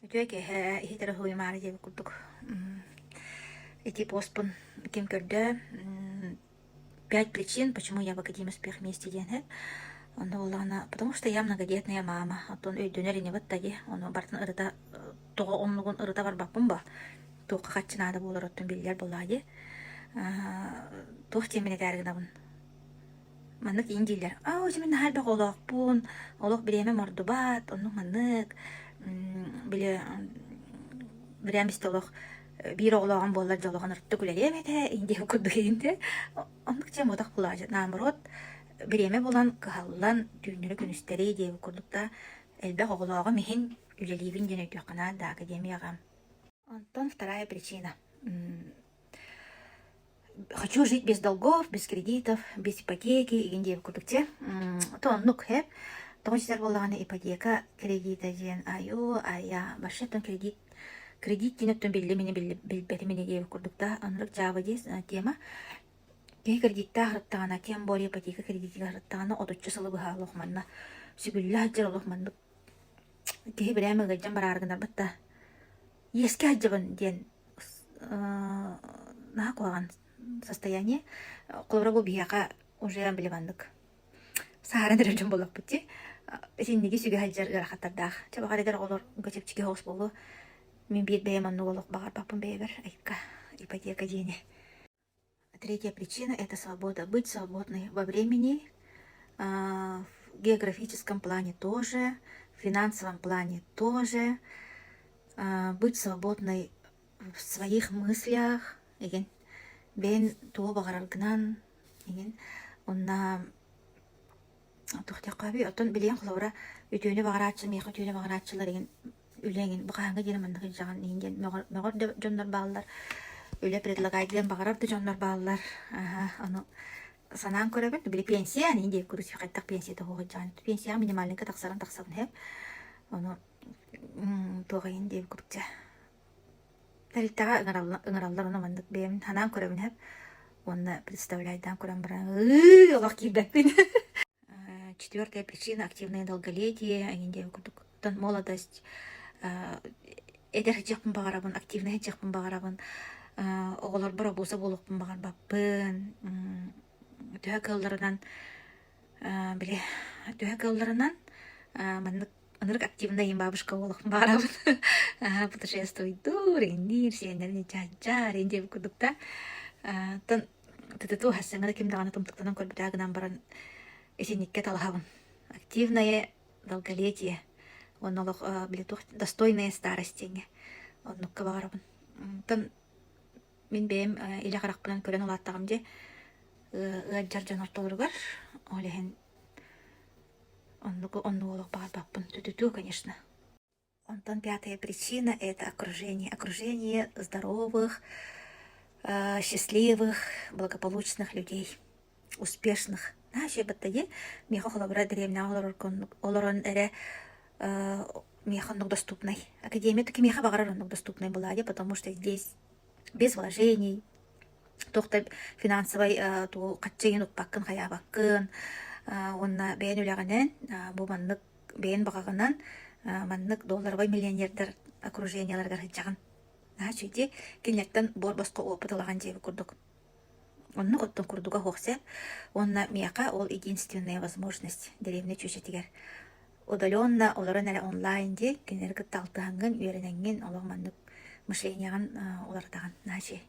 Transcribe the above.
Үтүө киэһэ иһит эрэ суруйумаары диэбит курдук ити постпун ким көрдө пять причин, почему я в Академии успех вместе диэн иһэр. Онно буоллаҕына, потому что я многодетная мама. Оттон өйдөнөр инибит да дии. Ону барытын ырыта тоҕо оннугун ырыта барбаппын ба. Туохха хаччы наада буолар оттон биллэр буоллаҕа дии. Туох диэммин этээри гынабын. Маннык иин дииллэр: "Аа, дьэ мин наһаа элбэх оҕолоохпун, олох бириэмэм ордубат, оннук-маннык, били бирэм истэ олох биир оҕолооҕум буоллар дьэ олох ынырыктык үлэлиэм этэ" диэх курдук иһинтэ. Оннук дьэ муодах буолааччы. Наоборот, бириэмэ булан, кыһаллан, түүннэри-күнүстэри диэбит курдук да элбэх оҕолооҕум иһин үлэлиибин диэн өйдүөххэ наада академияҕа. Онтон вторая причина. Хочу жить без долгов, без кредитов, без ипотеки игин диэбит курдук дьэ. То оннук һэ. Тоҕо дьиэтэр буоллаҕына ипотека кредита диэн айуу айа вообще оттон кредит кредит диэн оттон биллим ини билбэтим ини диэбит курдук да оннук дьаабы дии тема. Киһи кредиттээх ырыттаҕына, тем более ипотека кредитигэр ырыттаҕына отучча сылы быһа олох манна сүгүллэ сылдьар олох маннык киһи бирээмэ ыалдьан бараары гынарбыт да иэскэ сылдьабын диэн наһаа куһаҕан состояние. Холобура бу биһиэхэ уже били маннык саһаран эрэр дьон буоллахпыт дии. Итинниги сүгэ сылдьар ыарахаттардаах. Чэ баҕар эдэр оҕолорго чэпчэки соҕус буолуо. Мин биир бэйэм оннук олох баҕарбаппын бэйэбэр айка ипотека диэни. Третья причина – это свобода. Быть свободной во времени, в географическом плане тоже, в финансовом плане тоже. Быть свободной в своих мыслях, игин бэйэн тугу баҕараргынан, игин онно туох диэххэ оттон билигин холобура үтүөнү баҕарааччы миэхэ үтүөнү баҕарааччылар игин үлэ эҥин бу хаһааҥҥа диэри маннык илдьэҕин иһин диэн мөҕөр, мөҕөр да дьоннор бааллар, үлэ предлагайдыан баҕарар да дьоннор бааллар. Аһа, ону санаан көрөбүн. Били пенсия иһин диэки курус хайдах пенсията суох илдьэҕин. Пенсияҕа минимальнайга тахсарын тахсабын иһэм. Ону туох иһин диэбит курдук дьэ. Тэрилтэҕэ ыҥыраллар, ыҥыраллар ону маннык бэйэм санаан көрөбүн иһэм. Уонна представляйдаан көрөн баран ыы олох киирбэппин. Четвертая причина – активное долголетие, эҥин диэн курдук. Оттон молодость эдэр сылдьыахпын баҕарабын, активнай сылдьыахпын баҕарабын, оҕолорбор обуоса буолуохпун баҕарбаппын, төһө кыалларынан били төһө кыалларынан маннык ынырык активнай им бабушка буолуохпун баҕарабын. Путешествуйдуур, иҥниир, сиэннэрин дьаадьаар, иҥ диэбит курдук да. Оттон ТТТУ хассыҥҥа да ким даҕаны тымтыктанан көрбүтэ гынан баран итинниккэ талаһабын. Активное долголетие уонна олох били туох достойная старость диэҥҥэ оннукка баҕарабын. Онтон мин бэйэм илэ харахпынан көрөн улааттаҕым дии ыалдьар дьон ортолоругар ол иһин оннук оннук олох баҕарбаппын. ТТТУ, конечно. Онтон пятая причина – это окружение. Окружение здоровых, счастливых, благополучных людей, успешных. Наһаа баттайы миэхэ холобура дэриэбинэҕэ олорор олорон эрэ миэхэ оннук доступнай. Академия кимиэхэ баҕарар оннук доступнай была потому что здесь без вложений, туох да финансовай тугу хаччыйын укпаккын, хайаабаккын уонна бэйэн үлэҕинэн бу маннык бэйэн баҕаҕынан маннык долларовай миллионердар окружениеларыгар сылдьаҕын. Наһаа үчүгэй кинилэртэн буор босхо опыт ылаҕын диэбит курдук. Оннук оттон курдуга суох сөп. Уонна миэхэ ол единственная возможность дэриэбинэ чүөчэтигэр удаленно олорон эрэ онлайн дии кинилэри кытта алтыһаҥҥын, үөрэнэҥҥин олох маннык мышлениеҕын уларытаҕын. Наһаа үчүгэй.